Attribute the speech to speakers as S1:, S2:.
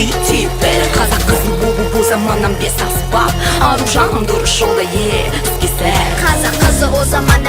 S1: Түйіп, түйіп бәрі. Қазақ қызы болу бұл заманнан бес аспап. Аружаным, дұрыс жолда, е, іске сәт.
S2: Қазақ қызы о заман.